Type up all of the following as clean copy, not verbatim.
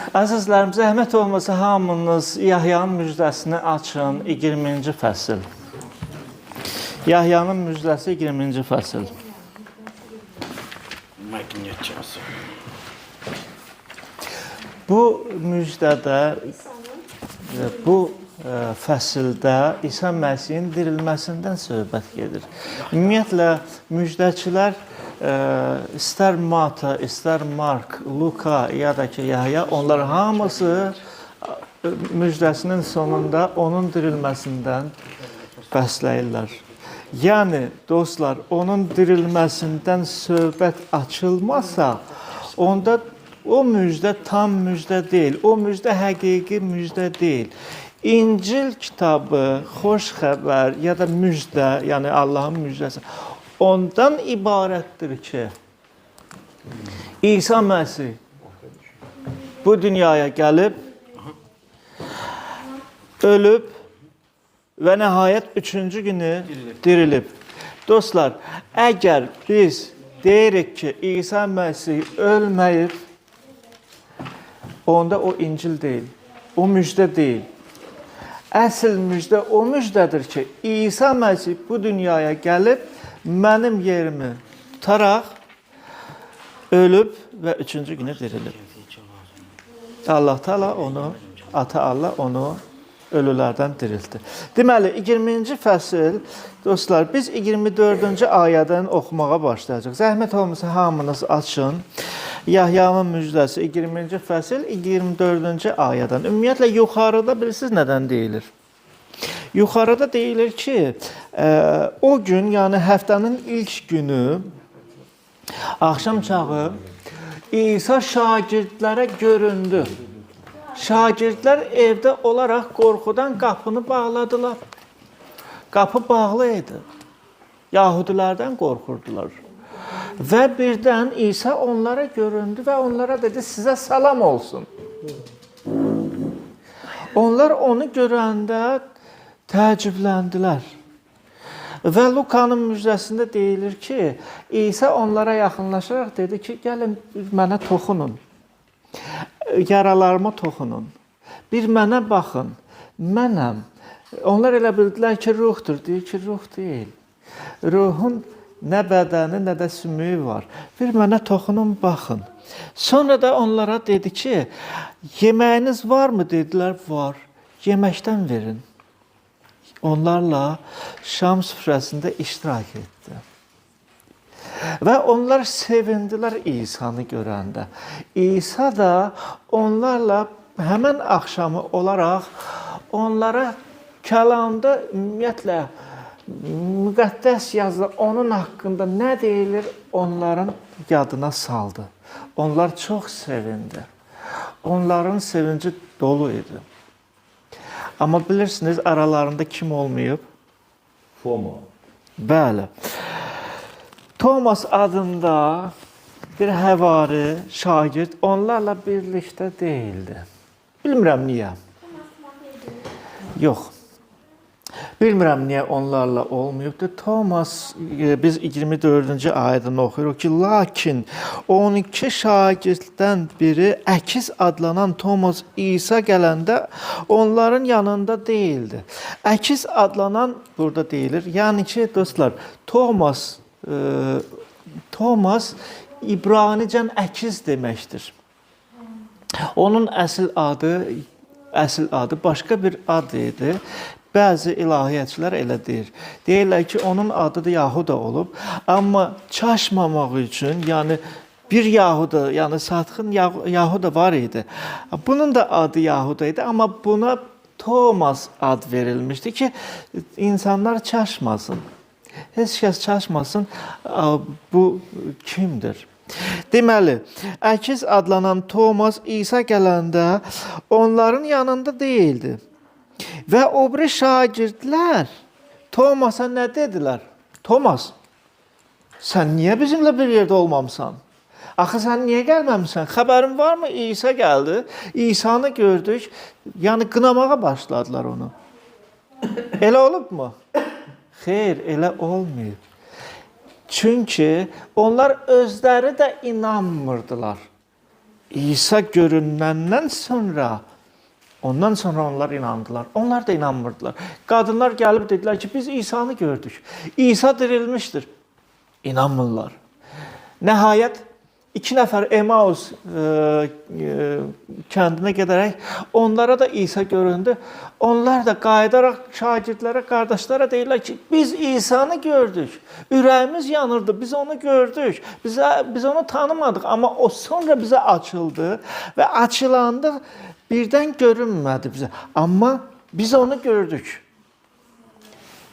Əzizlərim, zəhmət olmasa hamınız Yahyanın müjdəsini açın, 20-ci fəsil. Yahyanın müjdəsi 20-ci fəsil. Magnetçası. Bu müjdədə, bu fəsildə İsa Məsihin dirilməsindən söhbət gedir. Ümumiyyətlə müjdəçilər istər Mata, istər Mark, Luka ya da ki Yahya, onlar hamısı müjdəsinin sonunda onun dirilməsindən bəsləyirlər. Yəni dostlar, onun dirilməsindən söhbət açılmasa, onda o müjdə tam müjdə deyil. O müjdə həqiqi müjdə deyil. İncil kitabı, xoş xəbər ya da müjdə, yəni Allahın müjdəsi ondan ibarətdir ki, İsa Məsih bu dünyaya gəlib, ölüb və nəhayət üçüncü günü dirilib. Dostlar, əgər biz deyirik ki, İsa Məsih ölməyib, onda o İncil deyil, o müjdə deyil. Əsl müjdə o müjdədir ki, İsa Məsih bu dünyaya gəlib mənim yerimi tutaraq ölüb və üçüncü günü dirilib. Allah Teala onu, Ata Allah onu ölülərdən diriltdi. Deməli, 20-ci fəsil, dostlar, biz 24-cü ayədən oxumağa başlayacağıq. Zəhmət olmasa hamınız açın. Yahyanın müjdəsi 20-ci fəsil 24-cü ayədən. Ümumiyyətlə yuxarıda bilirsiniz nədən deyilir? Yuxarıda deyilir ki, o gün, yəni həftənin ilk günü axşam çağı İsa şagirdlərə göründü. Şagirdlər evdə olaraq qorxudan qapını bağladılar. Qapı bağlı idi. Yahudilərdən qorxurdular. Və birdən İsa onlara göründü və onlara dedi, sizə salam olsun. Onlar onu görəndə təəccübləndilər. Və Lukanın müjdəsində deyilir ki, İsa onlara yaxınlaşaraq dedi ki, gəlin mənə toxunun. Yaralarıma toxunun. Bir mənə baxın. Mənəm. Onlar elə bildilər ki, ruhdur. Deyir ki, ruh deyil. Ruhun nə bədəni, nə də sümüyü var. Bir mənə toxunun, baxın. Sonra da onlara dedi ki, yeməyiniz varmı? Dedilər, var. Yeməkdən verin. Onlarla şam süfrəsində iştirak etdi. Və onlar sevindilər İsa'nı görəndə. İsa da onlarla həmən axşamı olaraq onlara kəlamda ümumiyyətlə müqəddəs yazıda onun haqqında nə deyilir onların yadına saldı. Onlar çox sevindi. Onların sevinci dolu idi. Amma bilirsiniz aralarında kim olmayıb? FOMO. Bəli. Thomas adında bir həvari, şagird onlarla birlikdə deyildi. Bilmirəm niyə. Yox. Bilmirəm niyə onlarla olmayıbdı. Thomas biz 24-cü ayədən oxuyuruq ki, lakin 12 şagirddən biri əkiz adlanan Thomas İsa gələndə onların yanında deyildi. Əkiz adlanan burada deyilir. Yəni ki, dostlar, Thomas Thomas İbranicən əkiz deməkdir. Onun əsl adı başqa bir ad idi. Bəzi ilahiyyatçılar elə deyir. Deyirlər ki, onun adı da Yahuda olub, amma çaşmamaq üçün, yəni bir Yahuda, yəni satqın Yahuda var idi. Bunun da adı Yahuda idi, amma buna Thomas ad verilmişdi ki, insanlar çaşmasın. Heç kəs çaşmasın, bu kimdir? Deməli, əkiz adlanan Thomas İsa gələndə onların yanında deyildi. Və o biri şagirdlər Thomasa nə dedilər? Thomas, sən niyə bizimlə bir yerdə olmamısan? Axı sən niyə gəlməmisən? Xəbərin varmı? İsa gəldi. İsa'nı gördük. Yəni qınamağa başladılar onu. Elə olubmu? Xeyr, elə olmayıb. Çünki onlar özləri də inanmırdılar. İsa görünəndən sonra, ondan sonra onlar inandılar. Onlar da inanmırdılar. Qadınlar gəlib dedilər ki, biz İsa'nı gördük. İsa dirilmişdir. İnanmırlar. Nəhayət 2 nəfər Emmaus kəndinə gedərək onlara da İsa göründü. Onlar da qayıdaraq şagirdlərə, qardaşlara deyirlər ki, biz İsa'nı gördük. Ürəyimiz yanırdı, biz onu gördük. Biz onu tanımadıq, amma o sonra bizə açıldı və açılanda birdən görünmədi bizə. Amma biz onu gördük.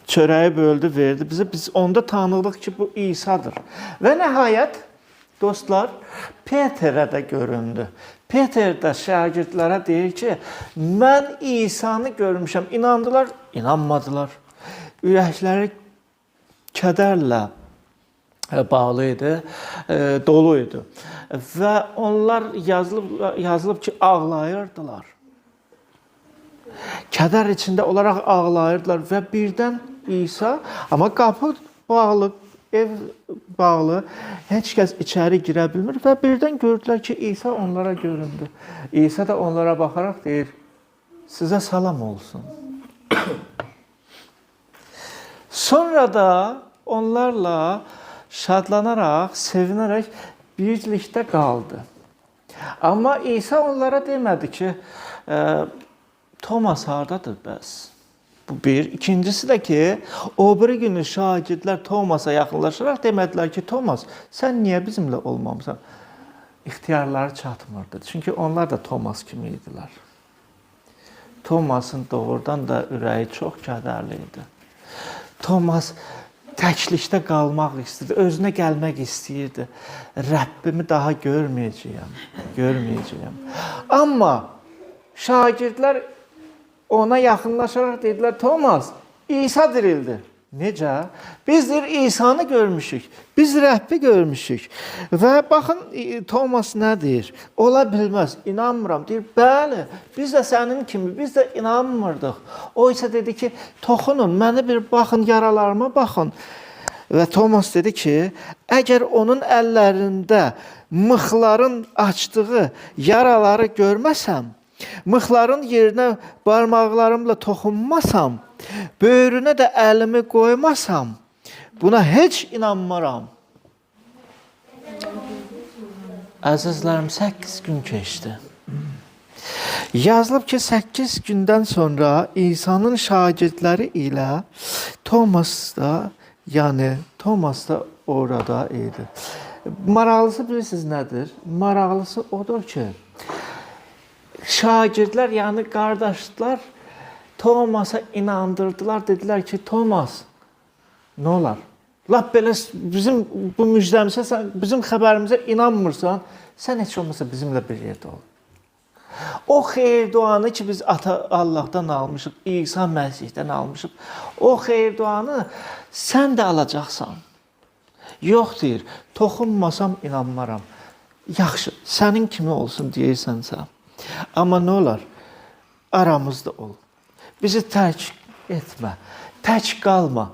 Çörəyi böldü, verdi bizə. Biz onda tanıdıq ki, bu İsa'dır. Və nəhayət dostlar, Peterə də göründü. Peter də şagirdlərə deyir ki, mən İsa'nı görmüşəm. İnandılar, inanmadılar. Ürəkləri kədərlə bağlı idi, dolu idi. Və onlar yazılıb ki, ağlayırdılar. Kədər içində olaraq ağlayırdılar və birdən İsa, amma qapı bağlı, ev bağlı, heç kəs içəri girə bilmir və birdən gördülər ki, İsa onlara göründü. İsa da onlara baxaraq deyir, sizə salam olsun. Sonra da onlarla şadlanaraq, sevinərək birlikdə qaldı. Amma İsa onlara demədi ki, Thomas hardadır bəs? Bu bir. İkincisi də ki, o biri günü şagirdlər Thomasa yaxınlaşaraq demədilər ki, Thomas, sən niyə bizimlə olmamısan? İxtiyarları çatmırdı. Çünki onlar da Thomas kimi idilər. Thomasın doğrudan da ürəyi çox kədərli idi. Thomas təklikdə qalmaq istəyirdi, özünə gəlmək istəyirdi. Rəbbimi daha görməyəcəyəm, görməyəcəyəm. Amma şagirdlər ona yaxınlaşaraq dedilər, Thomas, İsa dirildi. Necə? Biz deyir, İsa'nı görmüşük, biz Rəbbi görmüşük. Və baxın, Thomas nə deyir? Ola bilməz, inanmıram. Deyir, bəli, biz də sənin kimi, biz də inanmırdıq. O isə dedi ki, toxunun, məni bir baxın, yaralarıma baxın. Və Thomas dedi ki, əgər onun əllərində mıxların açdığı yaraları görməsəm, mıxların yerinə barmaqlarımla toxunmasam, böyrünə də əlimi qoymasam, buna heç inanmaram. Əzizlərim, 8 gün keçdi. Yazılıb ki, 8 gündən sonra İsa'nın şagirdləri ilə Thomas da, yəni Thomas da orada idi. Maraqlısı bilirsiniz nədir? Maraqlısı odur ki, şagirdlər, yəni qardaşlar Thomasa inandırdılar, dedilər ki, Thomas, nə olar? Lap belə bizim bu müjdəmizə, sən bizim xəbərimizə inanmırsan, sən heç olmasa bizimlə bir yerdə ol. O xeyir duanı ki, biz Ata Allahdan almışıq, İsa Məsihdən almışıq, o xeyir duanı sən də alacaqsan. Yox deyir, toxunmasam inanmaram. Yaxşı, sənin kimi olsun deyirsənsə. Amma nə olar? Aramızda ol. Bizi tərk etmə, tək qalma.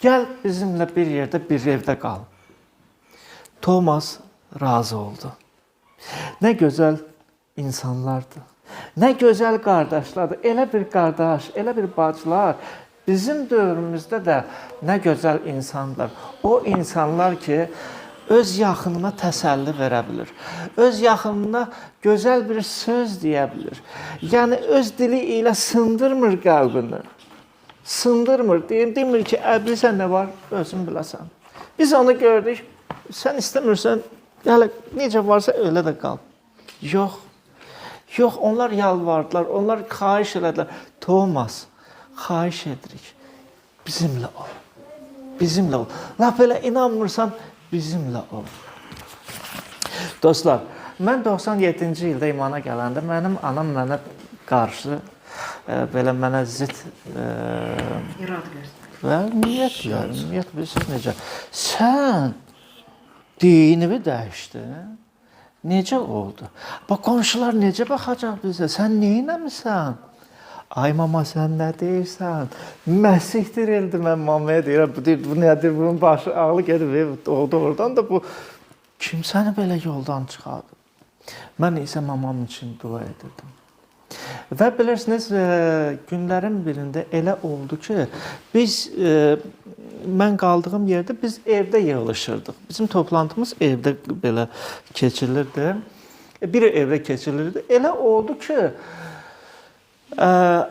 Gəl bizimlə bir yerdə, bir evdə qal. Thomas razı oldu. Nə gözəl insanlardır. Nə gözəl qardaşlardır. Elə bir qardaş, elə bir bacılar. Bizim dövrümüzdə də nə gözəl insanlar. O insanlar ki, öz yaxınına təsəlli verə bilir. Öz yaxınına gözəl bir söz deyə bilir. Yəni öz dili ilə sındırmır qəlbini. Sındırmır. Demir ki, bilirsən nə var, özün biləsən. Biz onu gördük. Sən istəmirsən, hələ necə varsa elə də qal. Yox. Yox, onlar yalvardılar, onlar xahiş elədilər. Thomas, xahiş edirik, bizimlə ol. Bizimlə ol. Lap elə inanmırsan, bizimlə ol. Dostlar, mən 97-ci ildə imana gələndə mənim anam mənə qarşı belə mənə zid İrad göstərdi. Və ümumiyyətlə, bilirsiniz necə? Sən dinini dəyişdin. Necə oldu? Bax, qonşular necə baxacaq bizə? Sən neynəmisən? Ay mama, sən nə deyirsən? Məsih dirildi, mən mamaya deyirəm. Bu deyir, bu nədir? Bunun başı ağlı gedib, doğrudan da bu kim səni belə yoldan çıxardı? Mən isə mamam üçün dua edirdim. Və bilirsiniz, günlərin birində elə oldu ki, biz mən qaldığım yerdə biz evdə yığılışırdıq. Bizim toplantımız evdə belə keçirilirdi. Bir evdə keçirilirdi. Elə oldu ki,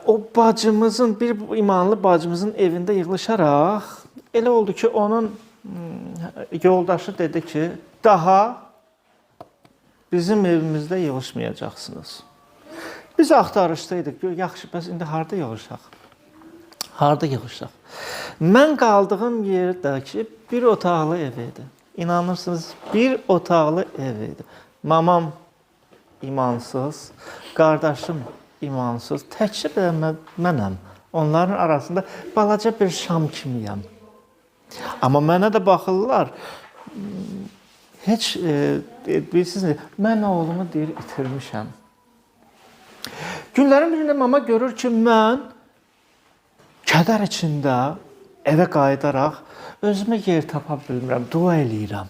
o bacımızın, bir imanlı bacımızın evində yığılışaraq elə oldu ki, onun yoldaşı dedi ki, daha bizim evimizdə yığılışmayacaqsınız. Biz axtarışdaydıq. Yaxşı, bəs indi harda yığılışaq? Harda yığılışaq? Mən qaldığım yerdəki bir otaqlı ev idi. İnanırsınız, bir otaqlı ev idi. Mamam imansız, qardaşım imansız, təkcə belə mənəm. Onların arasında balaca bir şam kimiyəm. Amma mənə də baxırlar. Heç bilirsiniz, mən oğlumu deyir itirmişəm. Günlərin birində mama görür ki, mən kədər içində evə qayıdaraq özümə yer tapa bilmirəm, dua eləyirəm.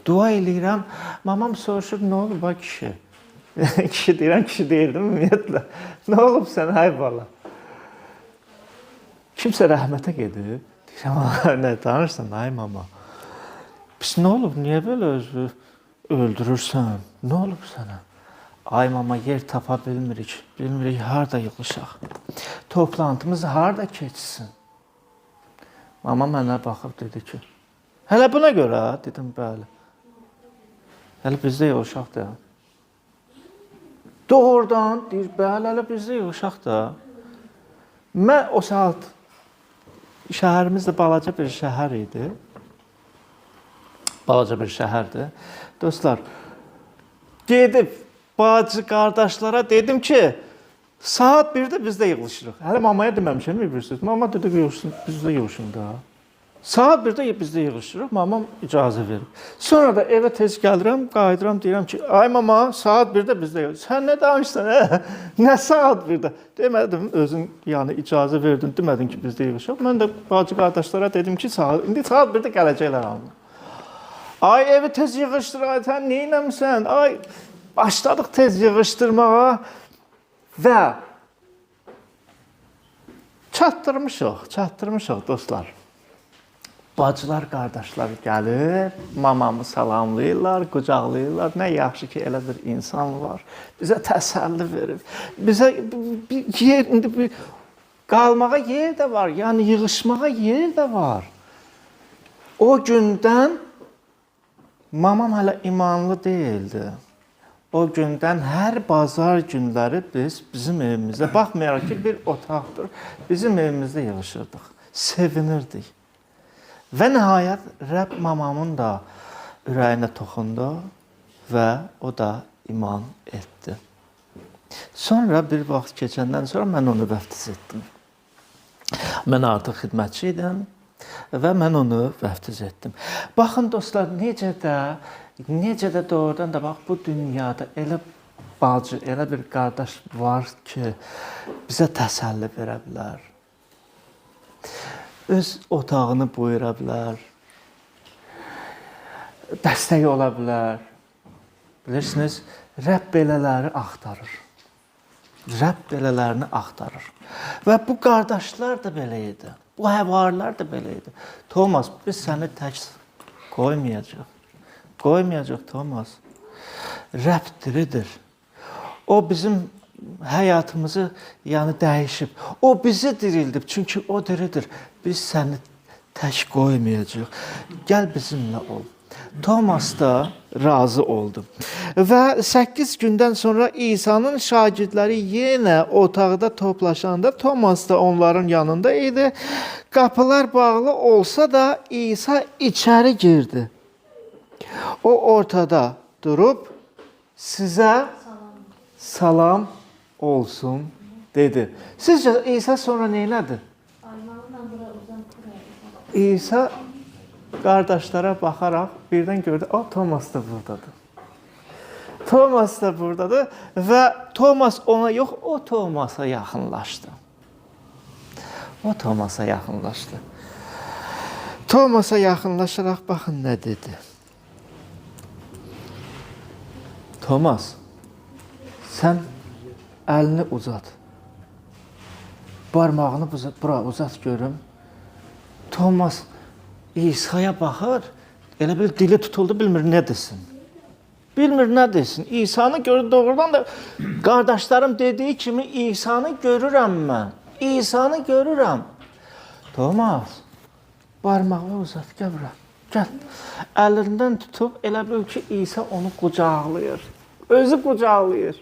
Dua eləyirəm. Mamam soruşur, nə olub ay kişi? Kişi deyirəm, kişi deyildim ümumiyyətlə. Nə olub sənə ay bala? Kimsə rəhmətə gedib. Deyirəm, nə danışırsan ay mama? Pis nə olub? Niyə belə özünü öldürürsən? Nə olub sənə? Ay mama, yer tapa bilmirik. Bilmirik harda yığılışaq. Toplantımız harda keçsin? Mama mənə baxıb dedi ki, hələ buna görə? Dedim, bəli. Hələ bizdə yığılışaq da. Doğrudan deyir, bəli, hələ bizdə yığılışaq da. Mən o saat şəhərimiz də balaca bir şəhər idi. Balaca bir şəhərdir. Dostlar, gedib bacı qardaşlara dedim ki, saat 1-də bizdə yığılışırıq. Hələ mamaya deməmişəm bir söz. Mama dedi yığılışın, bizdə yığılışın da. Saat 1-də bizdə yığılışırıq. Mamam icazə verib. Sonra da evə tez gəlirəm, qayıdıram, deyirəm ki, ay mama, saat 1-də bizdə yığılışırıq. Sən nə danışsan, hə? Nə saat 1-də? Demədim, özün yəni icazə verdin, demədin ki, bizdə yığılışırıq. Mən də bacı qardaşlara dedim ki, indi saat 1-də gələcəklər hamı. Ay evi tez yığışdır, ay sən nə eləmisən? Ay başladıq tez yığışdırmağa və çatdırmışıq dostlar. Bacılar, qardaşlar gəlir, mamamı salamlayırlar, qucaqlayırlar. Nə yaxşı ki, elə bir insan var. Bizə təsəlli verib. Bizə bir yer, indi bir qalmağa yer də var, yəni yığışmağa yer də var. O gündən mamam hələ imanlı deyildi. O gündən hər bazar günləri biz bizim evimizdə, baxmayaraq ki, bir otaqdır, bizim evimizdə yığışırdıq, sevinirdik. Və nəhayət Rəbb mamamın da ürəyinə toxundu və o da iman etdi. Sonra bir vaxt keçəndən sonra mən onu vəftiz etdim. Mən artıq xidmətçi idim və mən onu vəftiz etdim. Baxın dostlar, necə də doğrudan da bax bu dünyada elə bacı, elə bir qardaş var ki, bizə təsəlli verə bilər. Öz otağını buyura bilər. Dəstək ola bilər. Bilirsiniz, Rəbb belələri axtarır. Rəbb belələrini axtarır. Və bu qardaşlar da belə idi. Bu həvarilər da belə idi. Thomas, biz səni tək qoymayacaq. Qoymayacaq Thomas. Rəbb diridir. O bizim həyatımızı yəni dəyişib. O bizi dirildib. Çünki o diridir. Biz səni tək qoymayacağıq. Gəl bizimlə ol. Thomas da razı oldu. Və 8 gündən sonra İsa'nın şagirdləri yenə otaqda toplaşanda Thomas da onların yanında idi. Qapılar bağlı olsa da İsa içəri girdi. O ortada durub sizə salam olsun dedi. Sizcə İsa sonra nə elədi? İsa qardaşlara baxaraq birdən gördü, o Thomas da buradadır. Thomas da buradadır və Thomas ona yox, o Thomasa yaxınlaşdı. O Thomasa yaxınlaşdı. Thomasa yaxınlaşaraq baxın nə dedi. Thomas, sən əlini uzat. Barmağını bura uzat görüm. Thomas İsa'ya baxır, elə bil dili tutuldu, bilmir nə desin. Bilmir nə desin. İsa'nı görür, doğrudan da qardaşlarım dediyi kimi İsa'nı görürəm mən. İsa'nı görürəm. Thomas, barmağını uzat, gəl bura. Gəl. Əlindən tutub elə bil ki, İsa onu qucaqlayır. Özü qucaqlayır.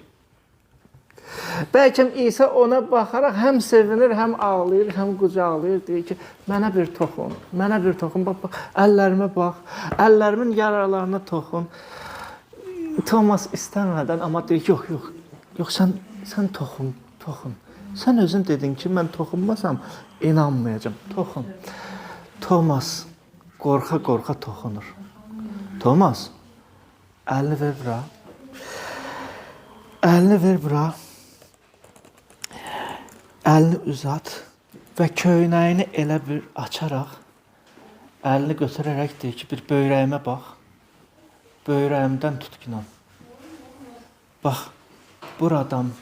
Bəlkə İsa ona baxaraq həm sevinir, həm ağlayır, həm qucaqlayır. Deyir ki, mənə bir toxun, mənə bir toxun. Bax, bax, əllərimə bax, əllərimin yaralarına toxun. Thomas istəmədən, amma deyir, yox, yox, yox, sən toxun, toxun. Sən özün dedin ki, mən toxunmasam inanmayacağam. Toxun. Thomas qorxa-qorxa toxunur. Thomas, əlini ver bura. Əlini ver bura. Əlini uzat və köynəyini elə bir açaraq, əlini götürərək deyir ki, bir böyrəyimə bax. Böyrəyimdən tut ki, inan. Bax, buradan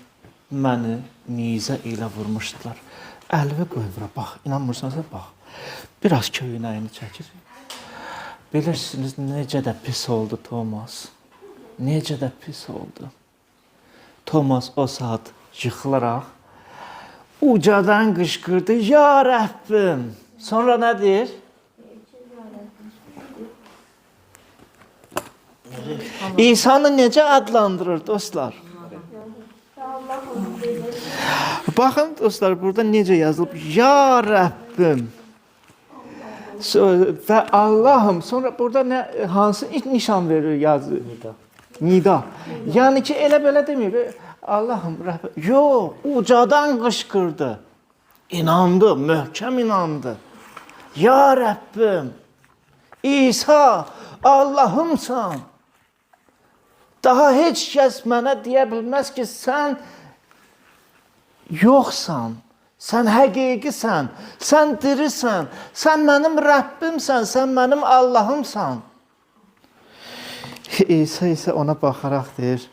məni nizə ilə vurmuşdular. Əlini qoy bura, bax, inanmırsansa bax. Biraz köynəyini çəkir. Bilirsiniz necə də pis oldu Thomas. Necə də pis oldu. Thomas o saat yıxılaraq ucadan qışqırdı, ya Rəbbim. Sonra nə deyir? İsa'nı necə adlandırır dostlar? Baxın dostlar, burada necə yazılıb? Ya Rəbbim. Və Allahım. Sonra burada nə, hansı nişan verir yazı? Nida. Nida. Yəni ki, elə belə deməyib. Allahım, Rəbbim. Yox, ucadan qışqırdı. İnandı, möhkəm inandı. Ya Rəbbim, İsa, Allahımsan. Daha heç kəs mənə deyə bilməz ki, sən yoxsan, sən həqiqisən, sən dirisən, sən mənim Rəbbimsən, sən mənim Allahımsan. İsa isə ona baxaraq deyir,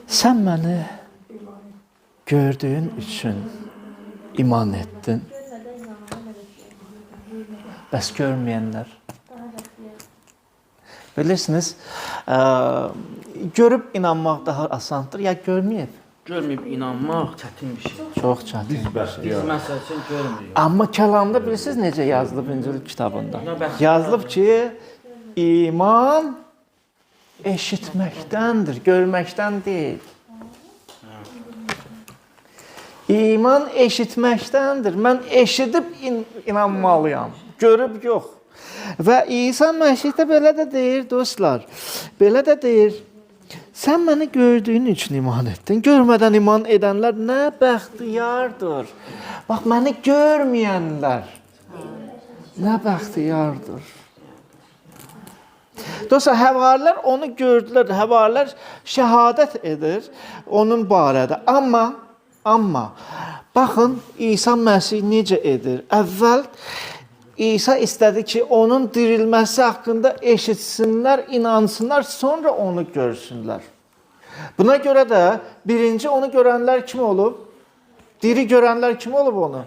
sən məni gördüyün üçün iman etdin. Bəs görməyənlər? Bilirsiniz, görüb inanmaq daha asandır, ya görməyib? Görməyib inanmaq çətin bir şey. Çox çətin. Biz bəxtiyar. Biz məsəl üçün görmürük. Amma kəlamda bilirsiniz necə yazılıb İncil kitabında? Yazılıb ki, iman eşitməkdəndir, görməkdən deyil. İman eşitməkdəndir. Mən eşidib inanmalıyam, görüb yox. Və İsa Məsih də belə də deyir dostlar. Belə də deyir. Sən məni gördüyün üçün iman etdin. Görmədən iman edənlər nə bəxtiyardır. Bax, məni görməyənlər nə bəxtiyardır. Dostlar, həvarilər onu gördülər. Həvarilər şəhadət edir onun barədə. Amma baxın İsa Məsih necə edir? Əvvəl İsa istədi ki, onun dirilməsi haqqında eşitsinlər, inansınlar, sonra onu görsünlər. Buna görə də birinci onu görənlər kim olub? Diri görənlər kim olub onu?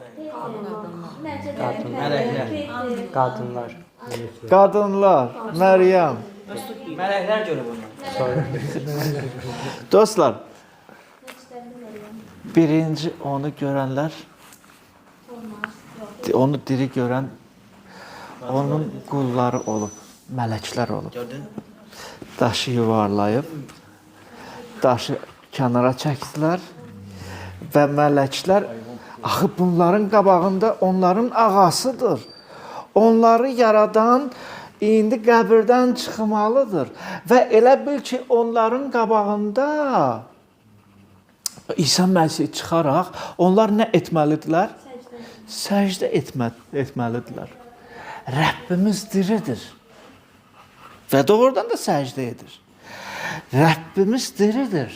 Mələklər. Qadınlar. Qadınlar, Məryəm. Mələklər görüb onu. Dostlar, birinci onu görənlər, onu diri görən onun qulları olub, mələklər olub. Gördün? Daşı yuvarlayıb, daşı kənara çəkdilər və mələklər, axı bunların qabağında onların ağasıdır. Onları yaradan indi qəbirdən çıxmalıdır və elə bil ki, onların qabağında İsa Məsih çıxaraq onlar nə etməlidirlər? Səcdə etməlidirlər. Rəbbimiz diridir. Və doğrudan da səcdə edir. Rəbbimiz diridir.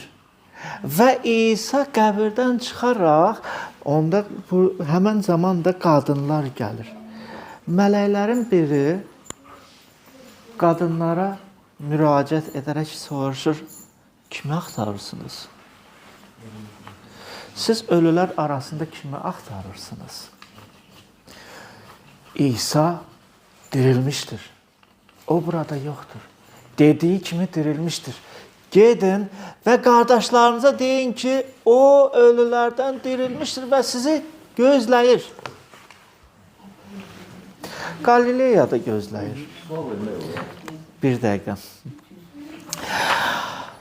Və İsa qəbirdən çıxaraq onda bu həmən zamanda qadınlar gəlir. Mələklərin biri qadınlara müraciət edərək soruşur, kimi axtarırsınız? Siz ölülər arasında kimi axtarırsınız? İsa dirilmişdir. O burada yoxdur. Dediyi kimi dirilmişdir. Gedin və qardaşlarınıza deyin ki, o ölülərdən dirilmişdir və sizi gözləyir. Qalileyada gözləyir. Bir dəqiqə.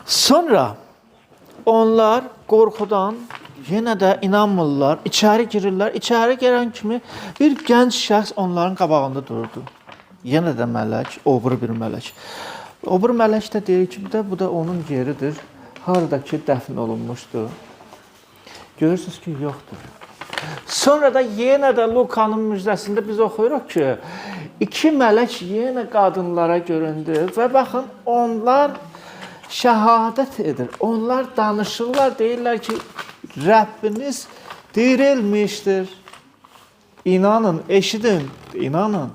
Sonra onlar qorxudan yenə də inanmırlar. İçəri girirlər. İçəri girən kimi bir gənc şəxs onların qabağında dururdu. Yenə də mələk, o biri bir mələk. O biri mələk də deyir ki, bu da onun yeridir. Haradakı dəfn olunmuşdu. Görürsünüz ki, yoxdur. Sonra da yenə də Lukanın müjdəsində biz oxuyuruq ki, iki mələk yenə qadınlara göründü və baxın, onlar şəhadət edir. Onlar danışırlar, deyirlər ki, Rəbbiniz dirilmişdir. İnanın, eşidin, inanın.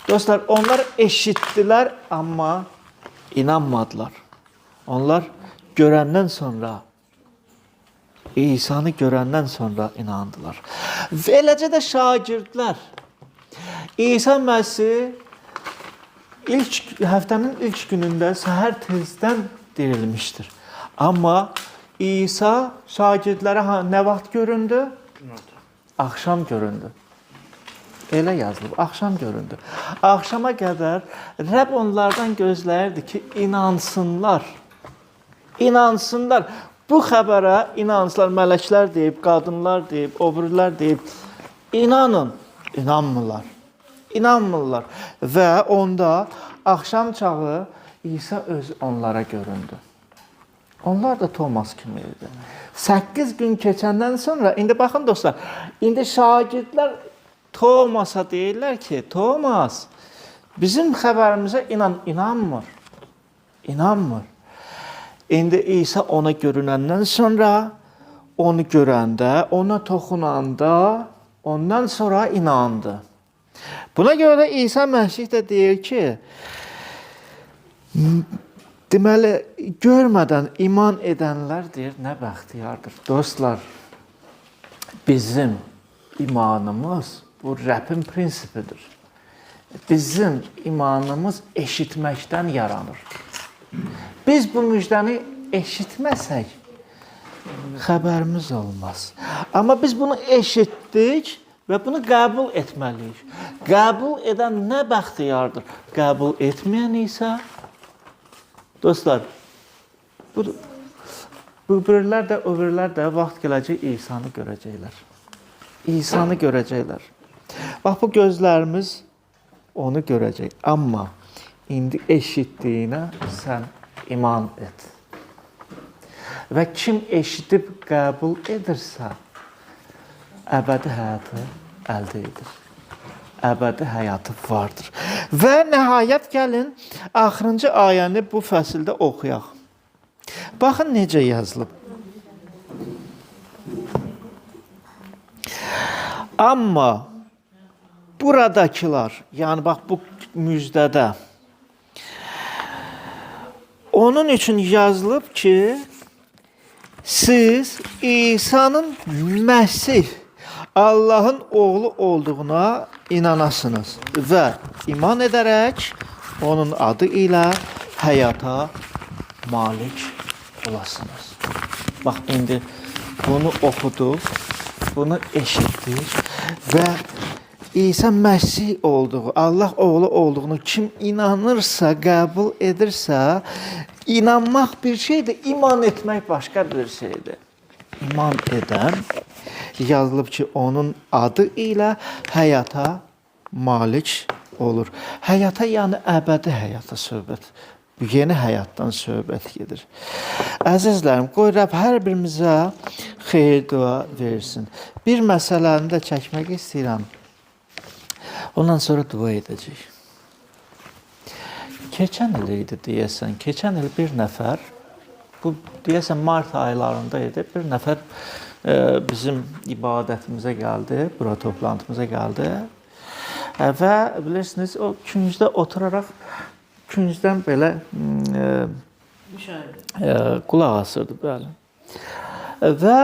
Dostlar, onlar eşitdilər, amma inanmadılar. Onlar görəndən sonra, İsa'nı görəndən sonra inandılar. Və eləcə də şagirdlər İsa Məsih ilk həftənin ilk günündə səhər tezdən dirilmişdir. Amma İsa şagirdlərə nə vaxt göründü? Axşam göründü. Elə yazılıb, axşam göründü. Axşama qədər Rəbb onlardan gözləyirdi ki, inansınlar. İnansınlar. Bu xəbərə inansınlar. Mələklər deyib, qadınlar deyib, o birilər deyib. İnanın. İnanmırlar. İnanmırlar. Və onda axşam çağı İsa özü onlara göründü. Onlar da Thomas kimi idi. 8 gün keçəndən sonra, indi baxın dostlar, indi şagirdlər Thomasa deyirlər ki, Thomas, bizim xəbərimizə inan, inanmır. İnanmır. İndi İsa ona görünəndən sonra, onu görəndə, ona toxunanda, ondan sonra inandı. Buna görə də İsa Məsih də deyir ki, deməli, görmədən iman edənlər deyir, nə bəxtiyardır. Dostlar, bizim imanımız bu Rəbbin prinsipidir. Bizim imanımız eşitməkdən yaranır. Biz bu müjdəni eşitməsək, xəbərimiz olmaz. Amma biz bunu eşitdik və bunu qəbul etməliyik. Qəbul edən nə bəxtiyardır? Qəbul etməyən isə, dostlar, bu birilər də, o birilər də vaxt gələcək İsa'nı görəcəklər. İsa'nı görəcəklər. Bax, bu gözlərimiz onu görəcək. Amma indi eşitdiyinə sən iman et. Və kim eşidib qəbul edirsə, əbədi həyatı əldə edir. Əbədi həyatı vardır. Və nəhayət gəlin, axırıncı ayəni bu fəsildə oxuyaq. Baxın necə yazılıb. Amma buradakılar, yəni bax bu müjdədə onun üçün yazılıb ki, siz İsa'nın Məsih, Allahın oğlu olduğuna inanasınız və iman edərək onun adı ilə həyata malik olasınız. Bax, indi bunu oxuduq, bunu eşitdik və İsa Məsih olduğu, Allah oğlu olduğunu kim inanırsa, qəbul edirsə, inanmaq bir şeydir, iman etmək başqa bir şeydir. İman edən yazılıb ki, onun adı ilə həyata malik olur. Həyata, yəni əbədi həyata söhbət. Bu yeni həyatdan söhbət gedir. Əzizlərim, qoy Rəbb hər birimizə xeyir dua versin. Bir məsələni də çəkmək istəyirəm. Ondan sonra dua edəcəyik. Keçən il idi deyəsən. Keçən il bir nəfər, bu deyəsən mart aylarında idi, bir nəfər bizim ibadətimizə gəldi, bura toplantımıza gəldi. Və bilirsiniz, o küncdə oturaraq Küncdən belə qulaq asırdı, bəli. Və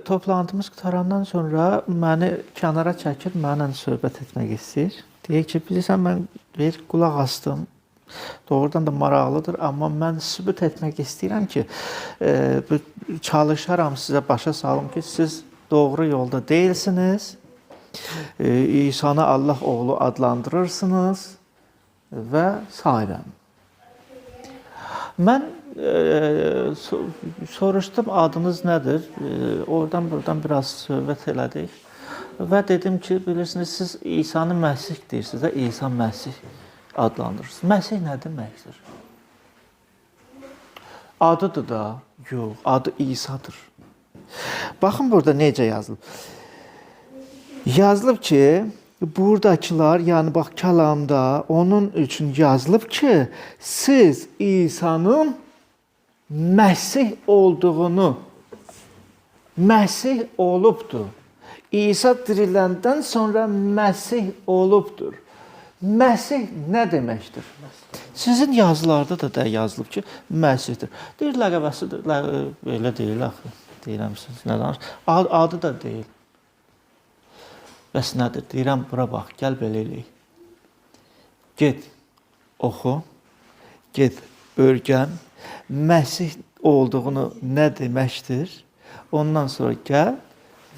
toplantımız qurtarandan sonra məni kənara çəkir, mənlə söhbət etmək istəyir. Deyir ki, bilirsən mən bir qulaq astım. Doğrudan da maraqlıdır, amma mən sübut etmək istəyirəm ki, çalışaram sizə başa salım ki, siz doğru yolda deyilsiniz. İsanı Allah oğlu adlandırırsınız və sairə. Mən soruşdum adınız nədir? Oradan buradan biraz söhbət elədik və dedim ki, bilirsiniz siz İsanı Məsih deyirsiniz də, İsa Məsih adlandırırsınız. Məsih nə deməkdir? Adıdır da? Yox, adı İsadır. Baxın burada necə yazılıb. Yazılıb ki, buradakılar, yəni bax kəlamda onun üçün yazılıb ki, siz İsa'nın Məsih olduğunu, Məsih olubdur. İsa diriləndən sonra Məsih olubdur. Məsih nə deməkdir? Sizin yazılarda da yazılıb ki, Məsihdir. Deyir ləqəbəsidir. Elə deyil axı. Deyirəm siz nə danışırsınız? Adı da deyil. Bəs nədir? Deyirəm bura bax, gəl belə eləyək. Get, oxu, get, örgən, Məsih olduğunu nə deməkdir? Ondan sonra gəl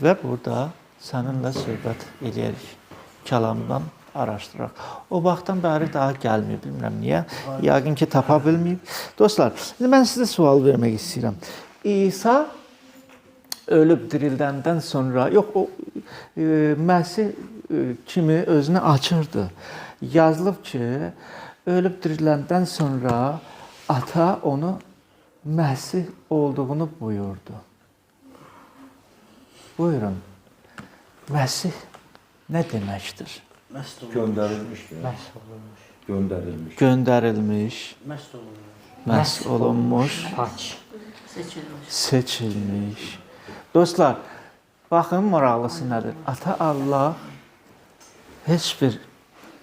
və burada səninlə söhbət eləyərik. Kəlamdan araşdıraq. O vaxtdan bəri daha gəlməyib, bilmirəm niyə. Yəqin ki, tapa bilməyib. Dostlar, indi mən sizə sual vermək istəyirəm. İsa ölüb dirildəndən sonra, yox, o Məsih kimi özünü açırdı. Yazılıb ki, ölüb diriləndən sonra ata onu Məsih olduğunu buyurdu. Buyurun. Məsih nə deməkdir? Göndərilmişdir. Məsh olunmuş. Göndərilmiş. Göndərilmiş, Məsh olunmuş. məsh olunmuş, Pak. Seçilmiş. seçilmiş. Dostlar, baxın maraqlısı nədir? Ata Allah heç bir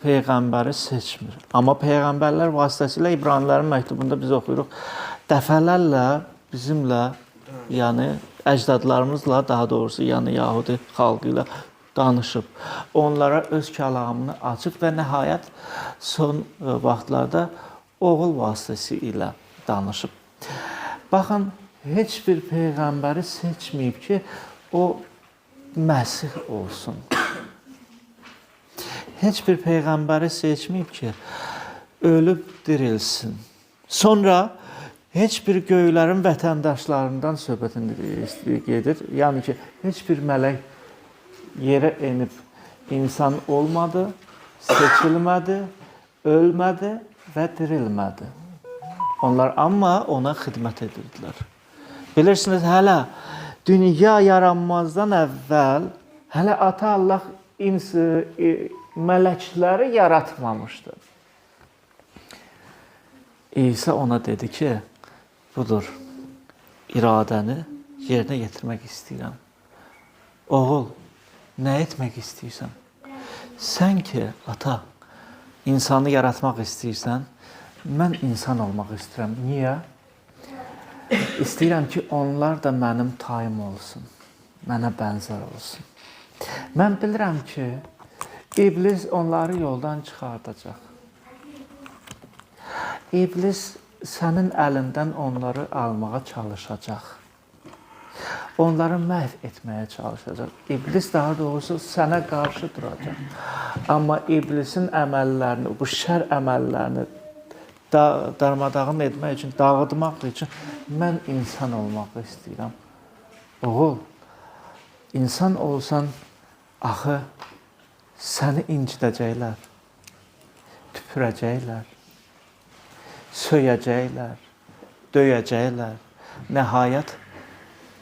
peyğəmbəri seçmir. Amma peyğəmbərlər vasitəsilə İbranilərin məktubunda biz oxuyuruq, dəfələrlə bizimlə, yəni əcdadlarımızla, daha doğrusu, yəni Yahudi xalqı ilə danışıb. Onlara öz kəlamını açıb və nəhayət son vaxtlarda oğul vasitəsilə danışıb. Baxın, heç bir peyğəmbəri seçməyib ki, o Məsih olsun. Heç bir peyğəmbəri seçməyib ki, ölüb dirilsin. Sonra heç bir göylərin vətəndaşlarından söhbət gedir. Yəni ki, heç bir mələk yerə enib insan olmadı, seçilmədi, ölmədi və dirilmədi. Onlar amma ona xidmət edirdilər. Bilirsiniz, hələ dünya yaranmazdan əvvəl, hələ Ata Allah mələkləri yaratmamışdı. İsa ona dedi ki, budur, iradəni yerinə yetirmək istəyirəm. Oğul, nə etmək istəyirsən? Sən ki, ata, insanı yaratmaq istəyirsən, mən insan olmaq istəyirəm. Niyə? İstəyirəm ki, onlar da mənim tayım olsun, mənə bənzər olsun. Mən bilirəm ki, İblis onları yoldan çıxardacaq. İblis sənin əlindən onları almağa çalışacaq. Onları məhv etməyə çalışacaq. İblis daha doğrusu sənə qarşı duracaq. Amma iblisin əməllərini, bu şər əməllərini darmadağın etmək üçün, dağıtmaq üçün mən insan olmaq istəyirəm. Oğul, insan olsan axı səni incidəcəklər, tüpürəcəklər, söyəcəklər, döyəcəklər. Nəhayət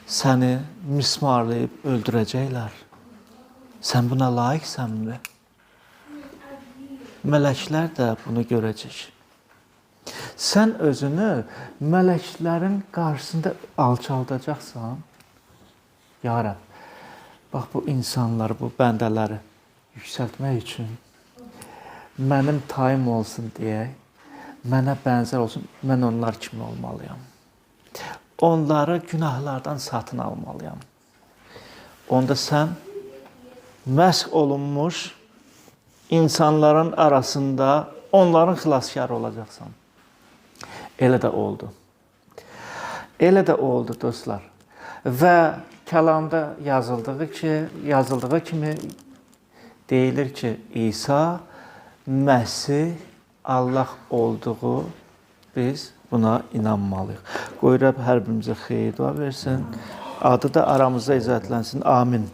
səni mismarlayıb öldürəcəklər. Sən buna layiqsənmi? Mələklər də bunu görəcək. Sən özünü mələklərin qarşısında alçaldacaqsan. Ya Rəbb, bax bu insanları, bu bəndələri yüksəltmək üçün mənim tayım olsun deyə Mənə bənzər olsun, mən onlar kimi olmalıyam. Onları günahlardan satın almalıyam. Onda sən məsh olunmuş insanların arasında onların xilaskarı olacaqsan. Elə də oldu. Elə də oldu dostlar. Və kəlamda yazıldığı kimi deyilir ki, İsa Məsih Allah olduğu biz buna inanmalıyıq. Qoy Rəbb hər birimizə xeyir dua versin. Adı da aramızda izzətlənsin. Amin.